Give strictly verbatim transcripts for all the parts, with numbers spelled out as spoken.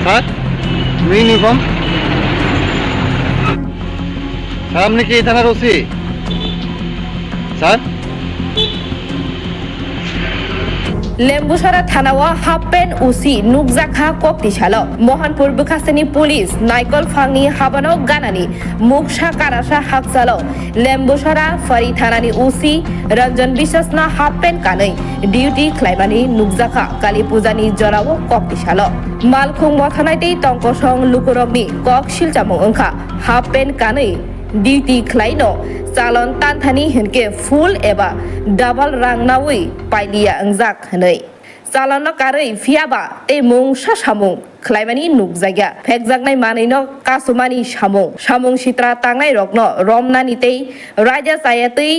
স্যার, তুমি uniform? Sir, আপনি কি এই থানার OC? Sir? Lembusara thanao half pant usi nukjakha kokti salo. Mohanpur bwkhasteni police naikol phangni habano ganani muksa karasa hakchalo. Lembusara phari thanani usi Ranjan Biswasno half pant kanwi duty khlaimani nukjakha Kali Pujani jorao kokti salo. Malkhung mothanai tei tongkosong lukurokni kok silchamung wngkha half pant kanwi duty khlaino chalon tanthani hinkhe full eba double rang naui pailiya wngjak hwnwi. Chalonno karwi phiyaba tei mungsa samung khlaimani nukjakya. Phekjaknai manwino kasumani samung, samung sitra tangnairokno romnani tei raida chaya twi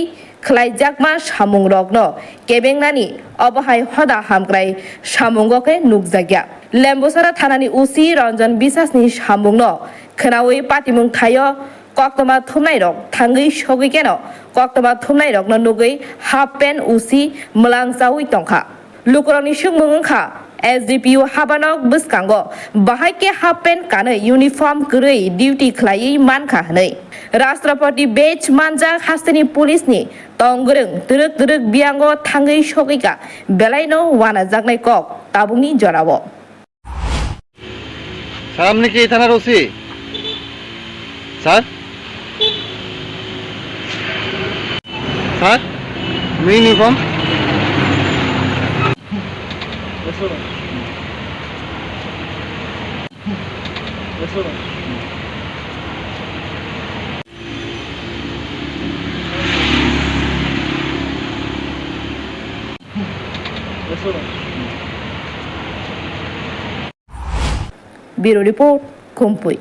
khlaijakma samungrokno kebengnani obo hai hoda hamkrai samungo khe nukjakya. Lembusara thanani usi Ranjan Biswasni samungno khwnaui patimung thaio koktwma thumnairok thangwi sogwi keno koktwma thumnairokno nugwi half pant usi mwlang chaui tongkha. Lukurokni swngmung wngkha, S D P O habanok bwskango bahai khe half pant kanwi uniform kwrwi duty khlaiwi mankha hwnwi. Rashtrapati badge manjak hasteni police ni tongwrwng twrwk twrwk biyango thangwi sogwikha belaino wanajaknai kok tabukni jorao. Sir, আপনি কি এই থানার OC? Sir? Sir, তুমি uniform? Bureau Report, Khumpui.